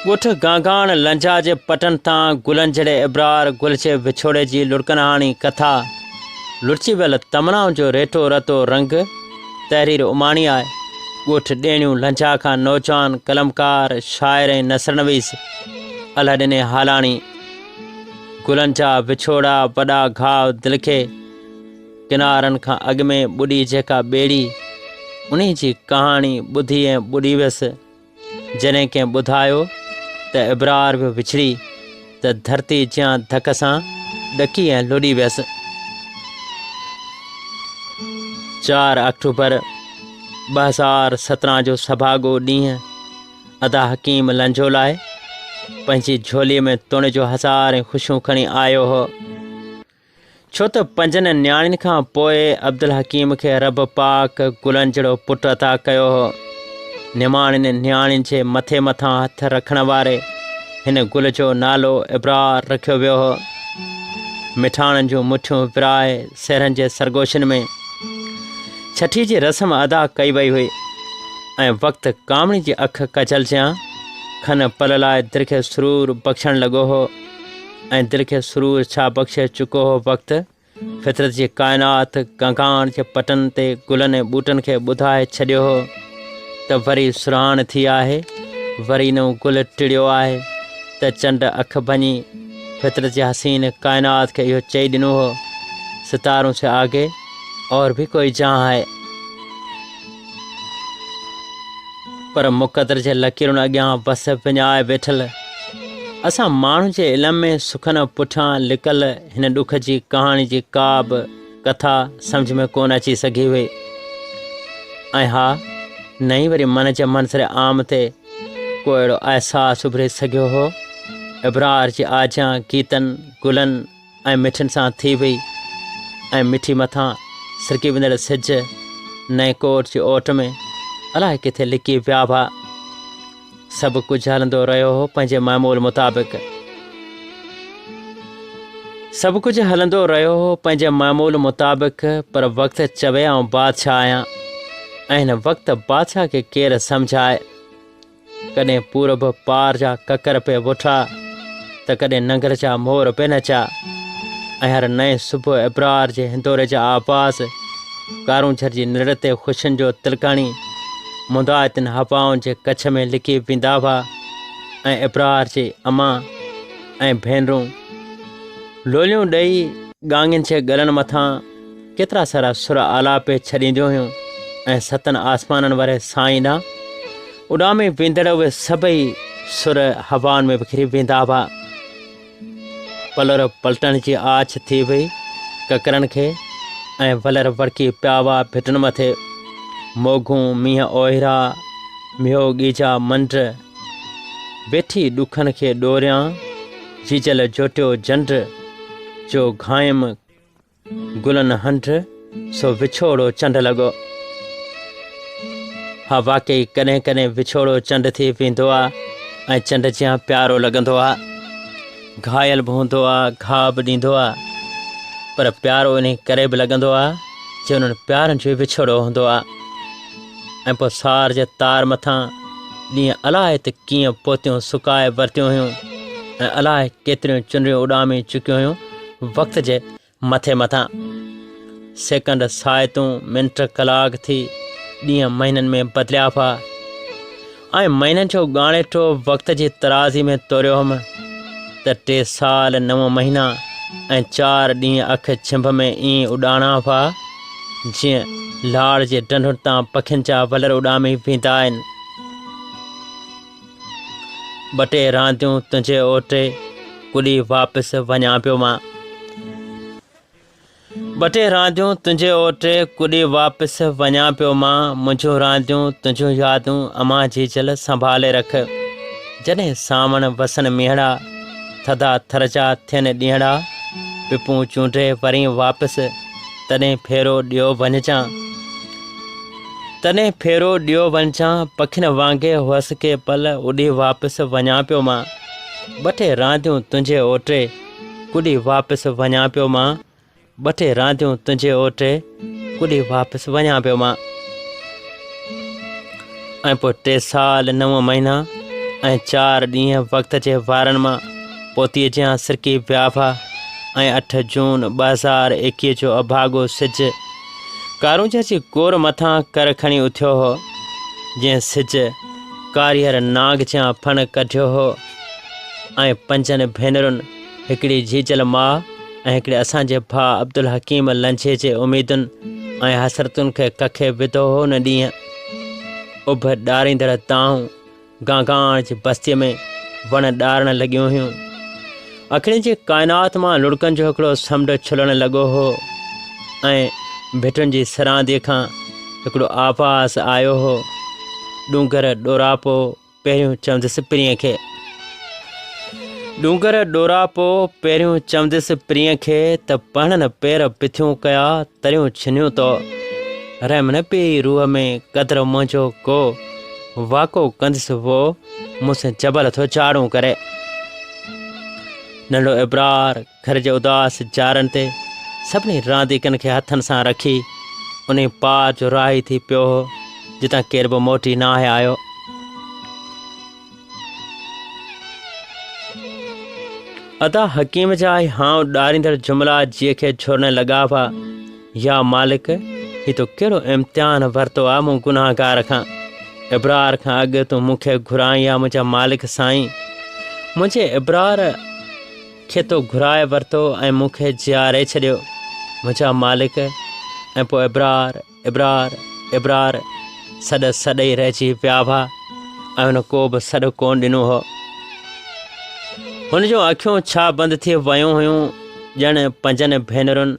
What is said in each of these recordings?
ڳوٺ گانگاڻ لنجا جي پٽن تان گلن جهڙي ابرار گل جي وڇوڙي جي لڙڪنهاڻي ڪٿا لڙچي ويل تمنائن جو ريٽو رتو رنگ تحرير اماڻي آهي. ڳوٺ ڏيڻيون لنجا کان نوجوان قلمڪار، شاعر ۽ نثرنويس الهڏني هالاڻي گلن جا وڇوڙا وڏا گهاء دل کي ڪنارن کان اڳ ۾ ٻڏي جيڪا ٻيڙي انهي جي ڪهاڻي ٻڌي ۽ ٻڏي ويس. جڏهن ڪنهن ٻڌايو ته ابرار ويو وڇڙي ته ڌرتي جيان ڌڪ سان ڏڪي ۽ لڏي ويس. چار آڪٽوبر 2017 جو سڀاڳو ڏينهن ادا حڪيم لنجو لاء پنهنجي جهولي ۾ توڻي جو هزارين خوشيون کڻي آيو هو. ڇو ته پنجن نياڻين کان پوء عبدالحڪيم کي رب پاڪ گلن جهڙو پٽ عطا ڪيو هو. نماڻين نياڻين جي مٿي مٿان هٿ رکڻ واري هن گل جو نالو ابرار رکيو ويو هو. مٺاڻن جون مٺيون ورهائي سهرن جي سرگوشين ۾ ڇٺي جي رسم ادا ڪئي وئي هئي ۽ وقت ڪامڻي جي اک ڪجل جيان کن پل لاء دل کي سرور بخشڻ لڳو هو. ۽ دل کي سرور ڇا بخشي چڪو هو وقت فطرت جي ڪائنات گنگاڻ جي پٽن تي گلن ۽ ٻوٽن کي ٻڌائي ڇڏيو هو ته وري سرهاڻ ٿي آهي وري نئون گل ٽڙيو آهي ته چنڊ اک ڀڃي فطرت جي حسين ڪائنات کي اهو چئي ڏنو هو ستارون سي آگي اور ڀي ڪوئي جهان هي. پر مقدر جي لڪيرن اڳيان وس وڃائي ويٺل اسان ماڻهن جي علم ۾ سکن پٺيان لڪل هن ڏک جي ڪهاڻي جي ڪا به ڪٿا سمجهه ۾ ڪونه اچي سگهي هئي ۽ ها نه ئي وري من جي منظر عام تي ڪو اهڙو احساس اڀري سگهيو هو. ابرار جي آجيان گيتن، گلن، ۽ مٺين سان ٿي وئي ۽ مٺي مٿان سرڪي ويندڙ سج نئين ڪوٽ جي اوٽ ۾ الائي ڪٿي لڪي ويا هئا. سڀ ڪجهه هلندو رهيو هو پنهنجي معمول مطابق. سڀ ڪجهه هلندو رهيو هو پنهنجي معمول مطابق پر وقت چوي آئون بادشاهه آهيان ۽ هن وقت بادشاهه کي ڪير سمجهائي. ڪڏهن پورب پار جا ڪڪر پئي وٺا ته ڪڏهن ننگر جا مور پئي نچا ۽ هر نئين صبح ابرار جي هندوري جا آواز ڪارونجهر جي نرڙ تي خوشين جو تلڪاڻي مندائتين هوائن جي ڪڇ ۾ لڪي ويندا هئا ۽ ابرار جي امان ۽ ڀينرون لوليون ڏئي ڳاڱين جي ڳلن مٿان ڪيترا سارا سر آلاپي ڇڏينديون هيون ۽ ستن آسمانن واري سائين ڏانهن اڏامي ويندڙ اهي سڀئي سر هوائن ۾ وکري ويندا هئا. پلر پلٽڻ جي آڇ ٿي وئي ڪڪرن کي ۽ ولر وڙڪي پيا هئا ڀٽن مٿي. موگهون، مينهن اوهيرا، ميهو ڳيجا منڊ، ويٺي ڏکن کي ڏوريان، جيجل جوٽيو جنڊ، جو گهايم گلن هنڍ، سو وڇوڙو چنڊ لڳو. ها واقعي ڪڏهن ڪڏهن وڇوڙو چنڊ ٿي ويندو آ ۽ چنڊ جيان پيارو لڳندو آ. گهايل به هوندو آ، گهاء به ڏيندو آ، پر پيارو انهي ڪري به لڳندو آ جو انهن پيارن جو ئي وڇوڙو هوندو آ. ۽ پوء سار جي تار مٿان ڏينهن الائي ته ڪيئن پوتيون سڪائي ورتيون هيون ۽ الائي ڪيتريون چنريون اڏامي چڪيون هيون وقت جي مٿي مٿان. سيڪنڊ، ساعتون، منٽ، ڪلاڪ ٿي ڏينهن مهينن ۾ بدليا هئا ۽ مهينن جو ڳاڻيٽو وقت جي ترازي ۾ توريو هئم ته ٽي سال، نو مهينا ۽ چار ڏينهن اک ڇنڀ ۾ ائين اڏاڻا هئا جيئن لاڙ جي ڍنڍن تان پکين جا ولر اڏامي ويندا آهن. ٻه ٽي رانديون تنهنجي اوٽي ڪڏي واپس وڃان پيو مان. ٻه ٽي رانديون تنهنجي اوٽي ڪڏي واپس وڃان پيو مان. منهنجون رانديون تنهنجون يادون امان جيجل سنڀالي رک. جڏهن سانوڻ وسن مينهڙا ٿڌا ٿر جا ٿين ڏينهڙا. پپون چونڊي ورين واپس تڏهن ڦيرو ڏيو وڃجان. تڏهن ڦيرو ڏيو وڃجان پکين وانگي هئس ڪي پل اڏي واپس وڃان پيو مان. ٻه ٽي رانديون تنهنجي اوٽي ڪڏي واپس وڃان پيو مان. ٻه ٽي رانديون تنهنجي اوٽي ڪڏي واپس وڃان پيو مان. ۽ پوء ٽي سال، نو مهينا ۽ چار ڏينهن وقت جي وارن مان پوتيء جيان سرڪي ويا هئا ۽ اٺ جون 2021 جو اڀاڳو سج ڪارونجهر جي ڪور مٿان ڪر کڻي اٿيو هو، جنهن سج ڪاريهر نانگ جيان ڦڻ ڪڍيو هو ۽ پنجن ڀينرن، هڪڙي جيجل ماء ۽ هڪڙي اسان جي ڀاء عبدالحڪيم لنجهي جي اميدن ۽ حسرتن کي ڪکي وڌو هو. ان ڏينهن اڀ ڏاريندڙ دانهون گانگاڻ جي بستيء ۾ وڻ ڏارڻ لڳيون هيون. اکڙين جي ڪائنات مان لڙڪن جو هڪڙو سمنڊ ڇلڻ لڳو هو ۽ ڀٽن جي سرانديء کان هڪڙو آواز آيو هو، ڏونگر ڏوراپو پهريون چوندس پرينء کي. ڏونگر ڏوراپو پهريون چوندس پرينء کي ته پهڻن پير پٿيون ڪيا تريون ڇنيون تو. رحم نه پيئي روح ۾ قدر منهنجو ڪو واڪو ڪندس وو مون سين جبل ٿو چاڙهون ڪري. ننڍڙو ابرار گهر جي اداس جارن تي سڀني رانديڪن کي هٿن سان رکي انهي پار جو راهي ٿي پيو هو، جتان ڪير به موٽي ناهي آيو. ادا حڪيم جا اهي هانء ڏاريندڙ جملا جيء کي جهورڻ لڳا هئا، يا مالڪ! هي تو ڪهڙو امتحان ورتو آ مون گنهگار کان؟ ابرار کان اڳ تون مون کي گهرائين ها منهنجا مالڪ سائين! منهنجي ابرار. کي تو گهرائي ورتو ۽ مون کي جياري ڇڏيو، منهنجا مالڪ! ۽ پوء ابرار، ابرار، ابرار سڏ سڏ ئي رهجي پيا هئا ۽ هن ڪو به سڏ ڪونه ڏنو هو. هن جون اکيون ڇا بند ٿي ويون هيون، ڄڻ پنجن ڀينرن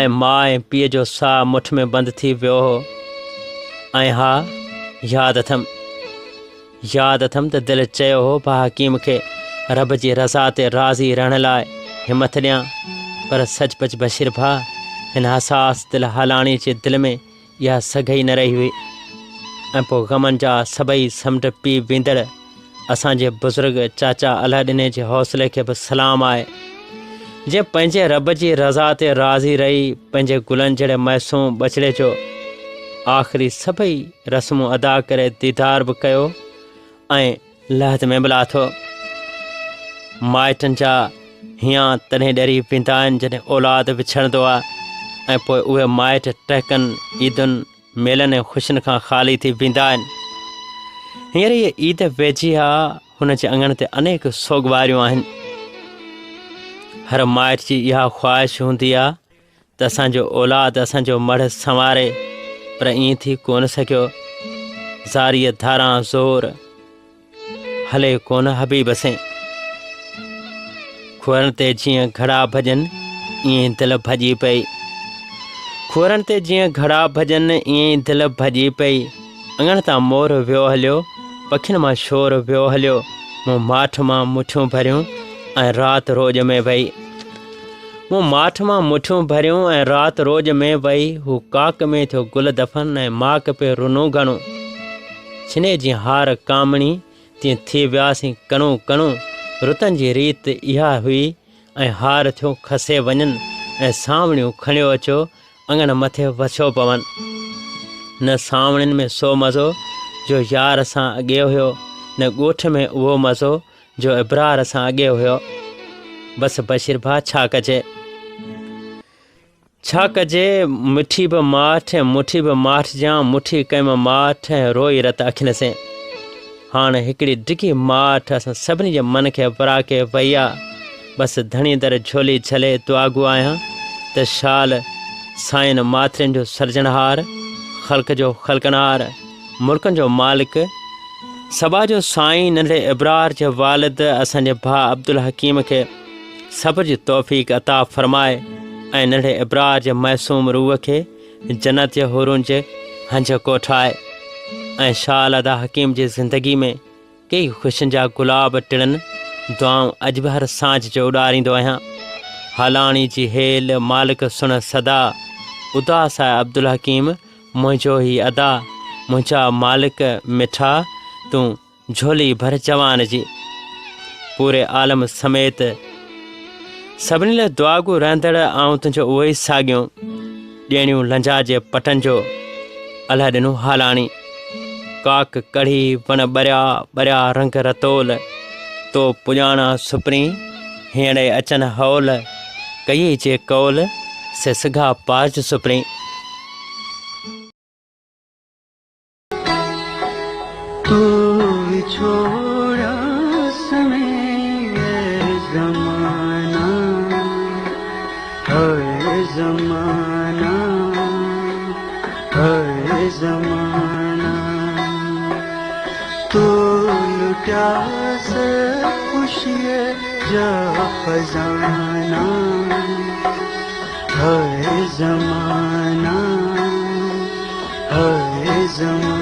۽ ماء ۽ پيء جو ساهه مٺ ۾ بند ٿي ويو هو ۽ ها ياد اٿم ياد اٿم ته دل چيو هو ڀاء حڪيم کي رب جي رضا تي راضي رهڻ لاء همٿ ڏيان پر سچ پچ بشير ڀاء هن حساس دل هالاڻي جي دل ۾ اها سگهه ئي نه رهي هئي ۽ پوء غمن جا سڀئي سمنڊ پي ويندڙ اسان جي بزرگ چاچا الهه ڏني جي حوصلي کي به سلام آهي، جنهن پنهنجي رب جي رضا تي راضي رهي پنهنجي گلن جهڙي معصوم ٻچڙي جو آخري سڀئي رسمون ادا ڪري ديدار به ڪيو ۽ لحد ۾ به لاٿو. مائٽن جا هيان تڏهن ڏري ويندا آهن جڏهن اولاد وڇڙندو آهي ۽ پوء اهي مائٽ ٽهڪن، عيدن، ميلن ۽ خوشين کان خالي ٿي ويندا آهن. هينئر هيء عيد ويجهي آ، هن جي اڱڻ تي انيڪ سوڳواريون آهن. هر مائٽ جي اها خواهش هوندي آ ته اسان جو اولاد اسان جو مڙهه سنواري، پر ائين ٿي ڪونه سگهيو. زاريء ڌاران زور هلي ڪونه حبيب سين. کوهرن تي جيئن گهڙا ڀڄن، ائين ئي دل ڀڄي پئي. کوهرن تي جيئن گهڙا ڀڄن، ائين ئي دل ڀڄي پئي. اڱڻ تان مور ويو هليو، پکين مان شور ويو هليو. مون ماٺ مان مٺيون ڀريون ۽ رات روڄ ۾ وئي. مون ماٺ مان مٺيون ڀريون ۽ رات روڄ ۾ وئي. هو ڪاڪ ۾ ٿيو گل دفن ۽ ماڪ پئي رنو گهڻو. ڇني جيئن هار ڪامڻي، تيئن ٿي وياسين ڪڻو ڪڻو. رتن جي ريت اها هئي ۽ هار ٿيو کسي وڃن ۽ سانوڻيون کڻيو اچو اڱڻ مٿي وسيو پون. نه سانوڻين ۾ سو مزو جو يار سان اڳي هيو، نه ڳوٺ ۾ اهو مزو جو ابرار سان اڳي هيو. بس بشير ڀاء ڇا ڪجي. ڇا ڪجي، مٺي به ماٺ ۽ مٺي به ماٺ جيان مٺي ڪيم ماٺ ۽ روئي رت اکين سين. هاڻ هڪڙي ڊگهي ماٺ اسان سڀني جي من کي وراڪي وئي آ. بس ڌڻي در جهولي جهلي دعاگو آهيان ته شال سائين ماٿرين جو سرجڻهار، خلق جو خلقڻهار، ملڪن جو مالڪ، سڀا جو سائين ننڍڙي ابرار جي والد اسان جي ڀاء عبدالحڪيم کي صبر جي توفيق عطا فرمائي ۽ ننڍڙي ابرار جي معصوم روح کي جنت جي حورن جي هنج ڪوٺائي ۽ شال ادا حڪيم جي زندگي ۾ ڪيئي خوشين جا گلاب ٽڙن. دعائون اڄ به هر سانجهه جو اڏاريندو آهيان. هالاڻي جي هيل مالڪ سڻ صدا، اداس آهي عبدالحڪيم منهنجو هي ادا، منهنجا مالڪ مٺا تون جهولي ڀر جوان جي. پوري عالم سميت سڀني لاء دعاگو رهندڙ آئون تنهنجو اهو ئي ساڳيو ڏيڻيون لنجا جي پٽن جو الهه ڏنو هالاڻي. ڪاڪ ڪڙهي وڻ ٻريا، ٻريا رنگ رتول، تو پڄاڻا سپرين، هينئڙي اچن هول، ڪيئي جي قول، سي سگها پارج سپرين. تو وڇوڙا سمي اي زمانا هاء زمانا هاء زمانا تو لٽيا سڀ خوشيء جا خزانا هاء زمانا هاء زمانا.